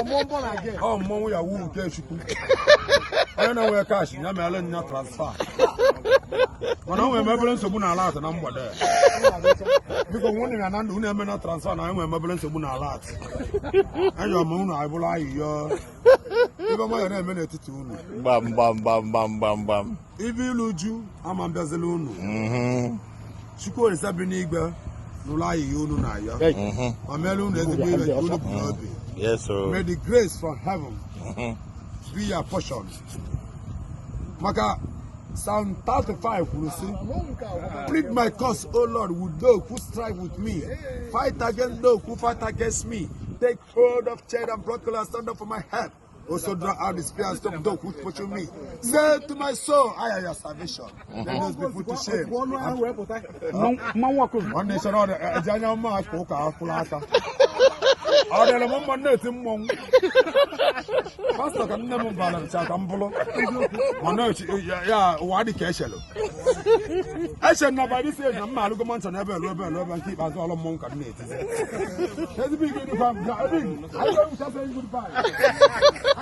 Ọ mmọnwụ ya wu nke Chukwu. Onye na-enwe cash ya meela nya transfer. Mana o nwere ebere nsogbu na alert na mgbede. Biko, nwunye ya na ndụ unu eme na transfer na enwere emebere nsogbu na alert. Ayọ m unu abụrụ ayịyọ. Ibe ọma ya na-eme n'etiti unu. Gbam gbam gbam gbam gbam gbam. Ibe ilu uju ama mbịazila unu. Chukwu Olisa bi n'igwe n'ụlọ ayịyọ unu na-ayọ. Ma meere unu ezigbo ibe nke unu bụ n'obi. Yes o. May the grace from heaven be your portion. Maka Psalm 35 kwuru sị, "Plead my cause, O Lord, with those who strive with me. Fight against those who fight against me. Take hold of shield and buckler and stand up for my help. Also draw out the spear and stop those who pursue me. Say to my soul, I am your salvation. Let those be put to shame." Mmanwụ ọkụ. Nwanne, sọrọ ọrịa eji anya mma akpa ụka akwụrụ aka. Ọ dịrị m mma na-eti mmọnwụ. Pastọ ka nne m bara ncha ka m bụrụ. Mana ya ụwa dị ka echelụ. Eche na by this age na mma alụgo mansion ebe elu ebe elu ebe nke ikpeazụ ọlụ mmọnwụ ka m na-etizi. Ezigbo ike dịkwa m. Big, anyị ga-ewucha, say goodbye.